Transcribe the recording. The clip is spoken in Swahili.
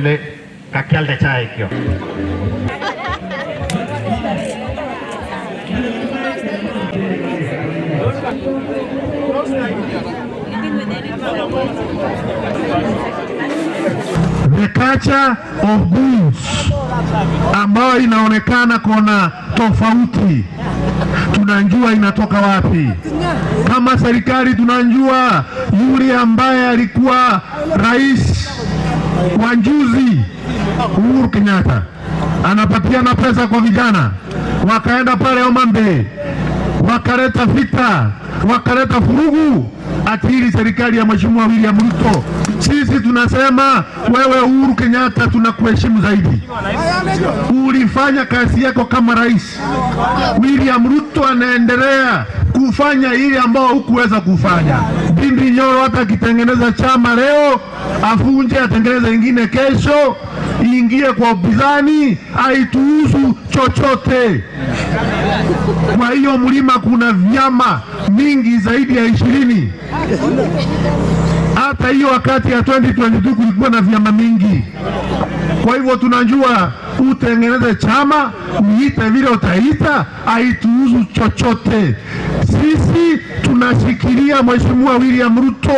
Kele kakialde chaik yo. The culture of goons ambayo inaonekana kona tofauti, tunajua inatoka wapi. Kama serikali tunajua yule ambaye alikuwa rais wa juzi Uhuru Kenyatta anapatiana pesa kwa vijana, wakaenda pale Homa Bay wakaleta vita, wakaleta furugu atili serikali ya Mheshimiwa William Ruto. Sisi tunasema wewe Uhuru Kenyatta tunakuheshimu zaidi, ulifanya kazi yako kama rais. William Ruto anaendelea kufanya ile ambao hukuweza kufanya. Ndindi Nyoro hata akitengeneza chama leo afunje, atengeneze ingine kesho, ingie kwa upinzani, haituhusu chochote. Kwa hiyo mlima kuna vyama mingi zaidi ya 20. Hata hiyo wakati ya 2022 kulikuwa na vyama mingi. Kwa hivyo tunajua utengeneze chama uite vile utaita, haituhusu chochote. Sisi tunashikilia Mheshimiwa William Ruto.